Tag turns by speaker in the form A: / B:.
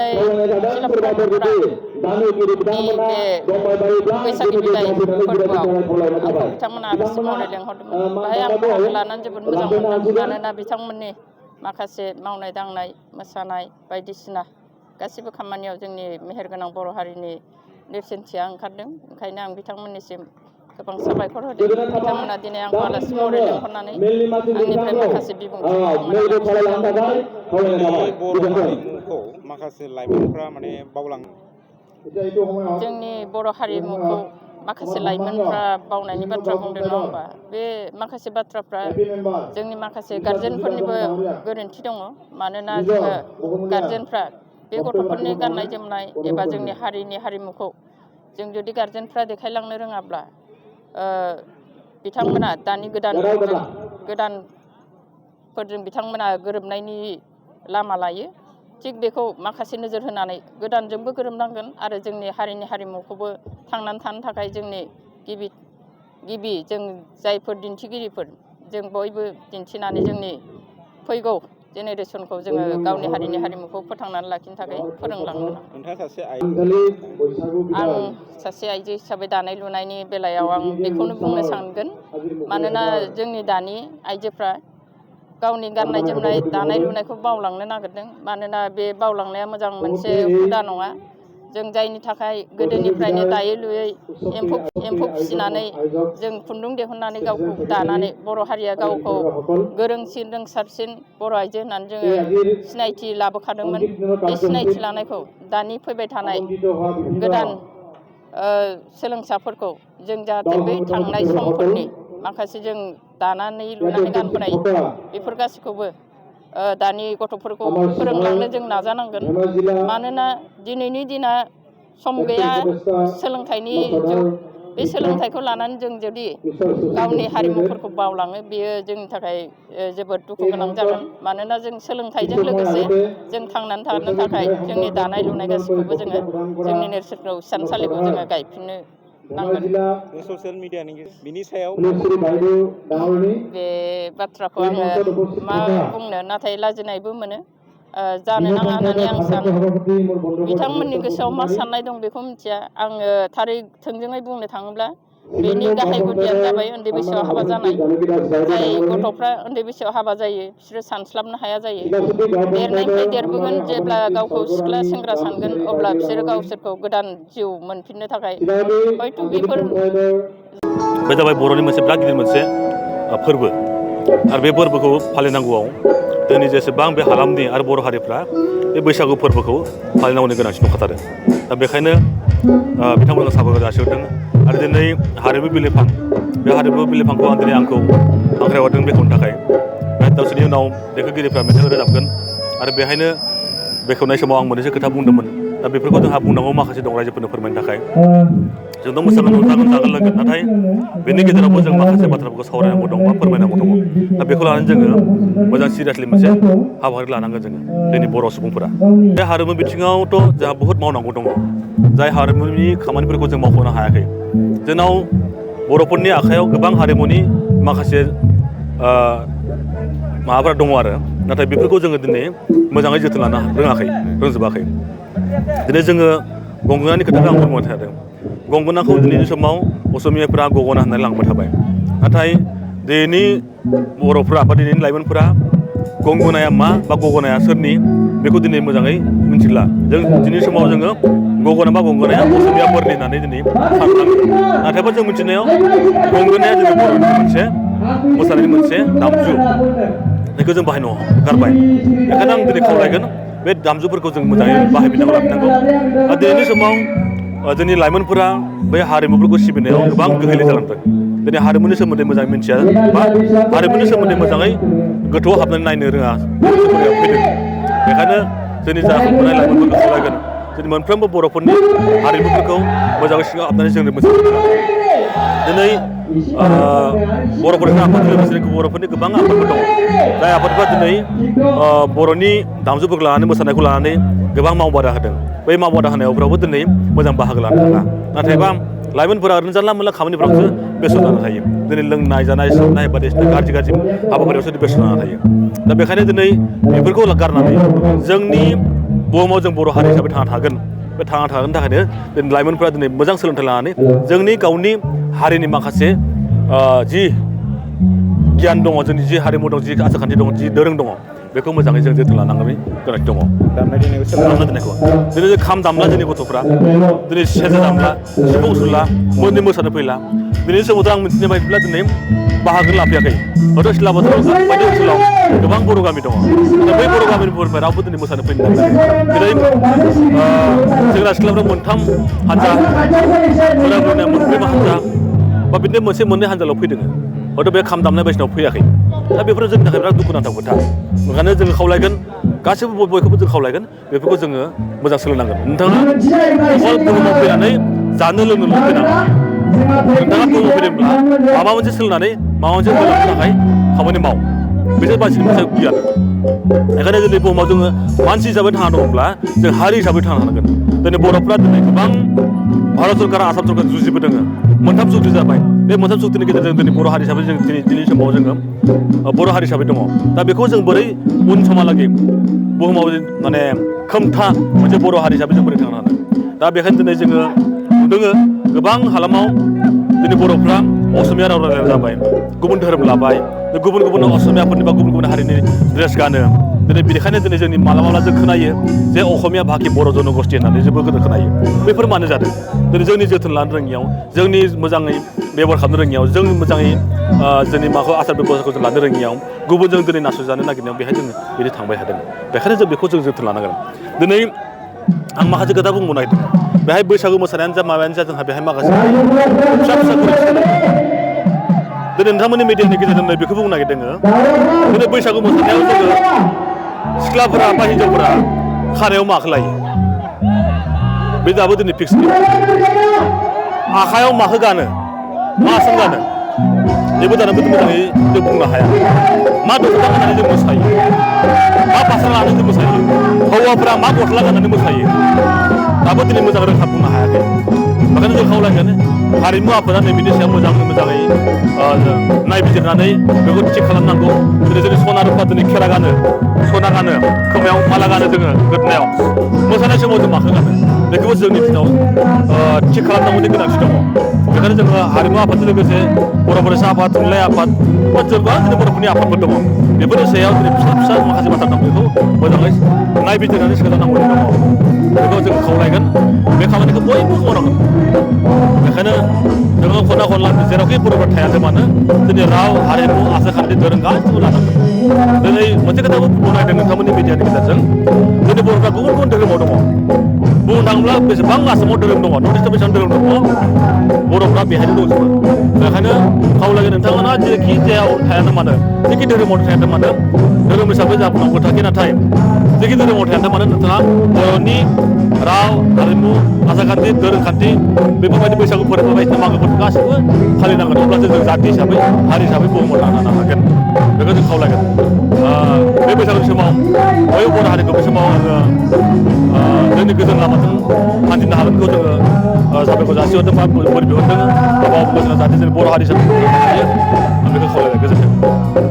A: दिनै बैसागि बिदाय फोरबोआव आंखौ बिथांमोना आलासि महरै लेंहरदोंमोन। बेहाय आं बाहागो लानानै जोबोद मोजां मोनदों। मानोना बिथांमोननि माखासे मावनाय दांनाय मोसानाय बायदिसिना गासिबो खामानियाव जोंनि मेहेरगोनां बर' हारिनि नेरसोनथिया ओंखारदों। ओंखायनो आं बिथांमोननिसिम गोबां साबायखर होदों। बिथांमोना दिनै आंखौ आलासि महरै लेंहरनानै आंनिफ्राय माखासे बिबुंथि बिथांमोना
B: जोंनि बर' हारिमुखौ माखासे लाइमोनफ्रा माने बावलाङो।
A: जोंनि बर' हारिमुखौ माखासे लाइमोनफ्रा बावनायनि बाथ्रा बुंदों नङा होमबा? बे माखासे बाथ्राफ्रा जोंनि माखासे गारजेनफोरनिबो गोरोन्थि दङ। मानोना जोङो गारजेनफ्रा बे गथ'फोरनि गाननाय जोमनाय एबा जोंनि हारिनि हारिमुखौ जों जुदि गारजेनफ्रा देखायलांनो रोङाब्ला बिथांमोना दानि गोदानफोरजों बिथांमोना गोरोबनायनि लामा लायो। थिग बेखौ माखासे नोजोर होनानै गोदानजोंबो गोरोबनांगोन आरो जोंनि हारिनि हारिमुखौबो थांनानै थानो थाखाय जोंनि गिबि जों जायफोर दिन्थिगिरिफोर जों बयबो दिन्थिनानै जोंनि फैगौ जेनेरेसनखौ जोङो गावनि हारिनि हारिमुखौ फोथांनानै लाखिनो थाखाय फोरोंलांनो आं सासे आइजो हिसाबै दानाय लुनायनि बेलायाव आं बेखौनो बुंनो सानगोन। मानोना जोंनि दानि आइजोफ्रा गावनि गाननाय जोमनाय दानाय लुनायखौ बावलांनो नागिरदों। मानोना बे बावलांनाया मोजां मोनसे हुदा नङा। जों जायनि थाखाय गोदोनिफ्रायनो दायै लुयै एम्फौ फिसिनानै जों खुन्दुं दिहुननानै गावखौ दानानै बर' हारिया गावखौ गोरोंसिन रोंसारसिन बर' आइजो होननानै जोङो सिनायथि लाबोखादोंमोन। बे सिनायथि लानायखौ दानि फैबाय थानाय गोदान सोलोंसाफोरखौ जों जाहाथे बै थांनाय समफोरनि माखासे जों दानानै लुनानै गानबोनाय बेफोर गासैखौबो दानि गथ'फोरखौ फोरोंलांनो जों नाजानांगोन। मानोना दिनैनि दिना सम गैया, सोलोंथाइनि जुग। बे सोलोंथाइखौ लानानै जों जुदि गावनि हारिमुफोरखौ बावलाङो बेयो जोंनि थाखाय जोबोद दुखु गोनां जागोन। मानोना जों सोलोंथाइजों लोगोसे जों थांनानै थानो थाखाय जोंनि दानाय लुनाय गासैखौबो जोङो जोंनि नेरसोनखौ हिसानसालिखौ जोङो गायफिननो नांगोन।
B: ससियेल मिडियानि बिनि सायाव
A: बे बाथ्राखौ आङो मा बुंनो, नाथाय लाजिनायबो मोनो। जानो नाङा होननानै आं सानो। बिथांमोननि गोसोआव मा साननाय दं बेखौ मिथिया। आङो थारै थोंजोङै बुंनो थाङोब्ला बेनि गाहाय गुदियानो जाबाय उन्दै बैसोआव हाबा जानाय। जाय गथ'फ्रा उन्दै बैसोआव हाबा जायो बिसोरो सानस्लाबनो हाया जायो। देरनायनिफ्राय देरबोगोन, जेब्ला गावखौ सिख्ला सेंग्रा सानगोन अब्ला बिसोरो गावसोरखौ गोदान जिउ मोनफिननो थाखाय हयथ' बेफोर
C: बे जाबाय बर'नि मोनसे बिराद गिदिर मोनसे फोरबो। आरो बे फोरबोखौ फालिनांगौआव दिनै जेसेबां बे हालामनि आरो बर' हारिफ्रा बे बैसागु फोरबोखौ फालिनांगौनि गोनांथि दंखाथारो। दा बेखायनो बिथांमोनखौ साबायखर जासिहरदों। आरो दिनै हारिमु बिलिफां, बे हारिमु बिलिफांखौ आंखौ हांख्रायहरदों बेखेवनो थाखाय। दसेनि उनाव देंखोगिरिफ्रा मेथाइ रोजाबगोन। आरो बेहायनो बेखेवनाय समाव आं मोननैसो खोथा बुंदोंमोन। दा बेफोरखौ जोंहा बुंनांगौ माखासे दं रायजोफोरनो फोरमायनो थाखाय। जोंथ' मोसानांगौ, जागोन लोंगोन, नाथाय बेनि गेजेरावबो जों माखासे बाथ्राफोरखौ सावरायनांगौ दं बा फोरमायनांगौ दङ। दा बेखौ लानानै जोङो मोजां सिरियासलि मोनसे हाबाफारि लानांगोन जोङो जोंनि बर' सुबुंफोरा। बे हारिमु बिथिङावथ' जोंहा बहुद मावनांगौ दङ। जाय हारिमुनि खामानिफोरखौ जों मावख'नो हायाखै। जोंनाव बर'फोरनि आखायाव गोबां हारिमुनि माखासे माबाफोरा दङ आरो, नाथाय बेफोरखौ जोङो दिनै मोजाङै जोथोन लानो रोंजोबाखै। दिनै जोङो गंगोनानि खोथाखौ आं बुंबाय थादों। गंगोनाखौ दिनैनि समाव असमियाफ्रा गगना होननानै लांबाय थाबाय। नाथाय दिनैनि बर'फ्रा बा दिनैनि लाइमोनफोरा गंगनाया मा बा गगनाया सोरनि बेखौ दिनै मोजाङै मिथिला। जों दिनैनि समाव जोङो गगना बा गंगनाया असमियाफोरनि होननानै दिनै सानफ्लाङो। नाथायबा जों मिथिनायाव गंगनाया जोंनि बर'नि मोनसे मोसानायनि मोनसे दामजु। बेखौ जों बाहायनो गारबाय। बेखायनो आं दिनै खावलायगोन बे दामजुफोरखौ जों मोजाङै बाहायफिननांगौ, लाफिननांगौ। आरो दिनैनि समाव जोंनि लाइमोनफोरा बे हारिमुफोरखौ सिबिनायाव गोबां गोहोले जालांदों। दिनै हारिमुनि सोमोन्दै मोजाङै मिथिया बा हारिमुनि सोमोन्दै मोजाङै गोथौआव हाबनानै नायनो रोङा बे मोनसे फैदों। बेखायनो जोंनि जाखांबोनाय लाइमोनफोरखौ खावलायगोन जोंनि मोनफ्रोमबो बर'फोरनि हारिमुफोरखौ मोजाङै सिङाव हाबनानै जोंनो मोसानो। दिनै बर' फरायसा आफादजों लोगोसे बर'फोरनि गोबां आफादफोर दङ। जाय आफादफ्रा दिनै बर'नि दामजुफोरखौ लानानै मोसानायखौ लानानै गोबां मावबादा होदों। बै मावबादा होनायावफ्रावबो दिनै मोजां बाहागो लानो थाङा। नाथायबा लाइमोनफोरा ओरैनो जानला मोनला खामानिफ्रावसो बेस्थ' जाना थायो। दिनै लोंनाय जानाय सोबनाय बायदिसिना गाज्रि हाबाफारियावसो बेस्थ' जाना थायो। दा बेखायनो दिनै बेफोरखौ गारनानै जोंनि बुहुमाव जों बर' हारि हिसाबै थांना थागोन बे थांना थागोननि थाखायनो दिनै लाइमोनफोरा दिनै मोजां सोलोंथाइ लानानै जोंनि गावनि हारिनि माखासे जि गियान दङ जोंनि जि हारिमु दं जि आसारखान्थि दङ जि दोरों दङ बेखौ मोजाङै जों जोथोन लानांगौनि गोनांथि दङ
B: दामनाय देनायखौ
C: दामनाय देनायखौ दिनै जों खाम दामला जोंनि गथ'फ्रा दिनै सेरजा दामला सिफुं सुरला मोननै मोसानो फैला दिनै समावथ' आं मिथिनाय बायदिब्ला दिनै बाहागो लाफैयाखै हयथ' सिला बोथोराव बायदि ओनसोलाव गोबां बर' गामि दङ दा बै बर' गामिनिफ्राय रावबो दिनै मोसानो फैनो नागिराखै दिनै सेंग्रा सिख्लाफ्रा मोनथाम हानजा बोराय बुरैना मोनब्रै हानजा बा बिदिनो मोनसे मोननै हानजाल' फैदों हयथ' बे खाम दामनाय बायदिसिनाव फैयाखै दा बेफोरो जोंनि थाखाय बिराद दुखुनांथाव खोथा ओंखायनो जोङो खावलायगोन गासैबो बयखौबो जों खावलायगोन बेफोरखौ जोङो मोजां सोलोंनांगोन नोंथाङा अकल बुहुमाव फैनानै जानो लोंनोल' फैनाङा नोंथाङा बुहुमाव फैदोंब्ला माबा मोनसे सोलोंनानै माबा मोनसे मोजांनि थाखाय खामानि माव बिसोर मानसिनि मोनसे गियान ओंखायनो दिनै बुहुमाव जोङो मानसि हिसाबै थांना दङब्ला जों हारि हिसाबै थांना थानांगोन दिनै बर'फ्रा दिनै गोबां भारत सरकार आसाम सरकार जुजिबोदों मोनथाम सुक्ति जाबाय बे मोनथाम सुक्तिनि गेजेरजों दिनै बर' हारि हिसाबै जों दिनै समाव जोङो बर' हारि हिसाबै दङ दा बेखौ जों बोरै उन समहालागै बुहुमाव माने खोमथा मोनसे बर' हारि हिसाबै जों बोरै थांनो हानो दा बेखायनो दिनै जोङो नुदों गोबां हालामाव दिनै बर'फ्रा असमिया राव रायज्लायग्रा जाबाय गुबुन धोरोम लाबाय गुबुन गुबुन असमियाफोरनि बा गुबुन गुबुन हारिनि ड्रेस गानो दिनै बेनिखायनो दिनै जोंनि मालाबा जों खोनायो जे असमिया भाखि बर' जन'गोष्ठी होननानै जोबोद गोदो खोनायो बेफोर मानो जादों दिनै जोंनि जोथोन लानो रोङियाव जोंनि मोजाङै बेबहार खालामनो रोङियाव जों मोजाङै जोंनि माखौ आसार बेब'स्थाखौ जों लानो रोङियाव गुबुनजों दिनै नासयजानो नागिरनायाव बेहाय जोङो बिदि थांबाय थादों बेखायनो जों बेखौ जों जोथोन लानांगोन दिनै आं माखासे खोथा बुंनो नागिरदों बेहाय बैसागु मोसानायानो जा माबायानो जा जोंहा बेहाय माखासे फिसा फिसा गोरोन्थि दिनै नोंथांमोननि मिडियानि गेजेरजों बेखौ बुंनो नागिरदों दिनै बैसागु मोसानायाव जोङो सिख्लाफोरा बा हिन्जावफोरा खानायाव माखौ लायो बे दाबो दिनै फिक्स आखायाव माखौ गानो मा आसान गानो जेबो जानांगौ मोजाङै जों बुंनो हाया मा दख'ना गाननानै जों मोसायो मा फास्रा लानानै जों मोसायो हौवाफोरा मा गस्ला गाननानै मोसायो दाबो दिनै मोजां रोखा बुंनो हायाखै बेखायनो जों खावलायगोन हारिमु आफादा नैबेनि सायाव मोजाङै नायबिजिरनानै बेखौ थिग खालामनांगौ दिनै जोंनि सना रुफा दिनै खेरा गानो सना गानो खोमायाव माला गानो जोङो गोदोनायाव मोसानाय समाव जों माखौ गानो बेखौबो जोंनि दिनाव थिग खालामनांगौनि गोनांथि दङ बेखायनो जोङो हारिमु आफादजों लोगोसे बर' फरायसा आफाद थुनलाइ आफाद बा गोबां दिनै बर'फोरनि आफादफोर दङ बेफोरनि सायाव दिनै फिसा फिसा माखासे बाथ्रा दं बेखौ मोजाङै नायबिजिरनानै सोलायनांगौनि दङ बेखौ जों खावलायगोन बे खामानिखौ बयबो मावनांगोन बेखायनो जोङो खना खनला जेरावखि बर'फोर थायाथों मानो जोंनि राव हारिमु आसारखान्थि दोरों गासिबो लानांगोन दिनै मोनसे खोथाखौ बुंनो नागिरदों नोंथांमोननि मिडियानि गेजेरजों जोंनि बर'फ्रा गुबुन गुबुन धोरोमाव दङ बुंनो थाङोब्ला बेसेबां आसामाव धोरोम दङ नर्थ इस्टआव बेसेबां धोरोम दङ बर'फ्रा बेहायनो दंजोबो बेखायनो खावलायगोन नोंथांमोना जेखि जायाव थायाथों मानो जेखि धोरोमाव थायाथों मानो धोरोम हिसाबै जोंहा बुंनांगौ थाखै नाथाय जेखि धोरोमाव थायाथों मानो नोंथाङा बर'नि राव हारिमु आसारखान्थि दोरोंखान्थि बेफोरबायदि बैसागु फोरबो बायदिसिना मागोफोरखौ गासैबो फालिनांगोन अब्लासो जों जाथि हिसाबै हारि हिसाबै बुहुमाव थांनो हागोन बेखौ जों खावलायगोन बे बैसागुनि समाव बयबो बर' हारिखौ बे समाव आङो जोंनि गोजोन लामाजों हान्थिनो हागोनखौ जोङो साबायखर जासिहरदों बा बोर बिहरदों गावबा गाव गोजोना जाहाथे जों बर' हारि हिसाबै आं बेखौ खावलायबाय गोजोन्थों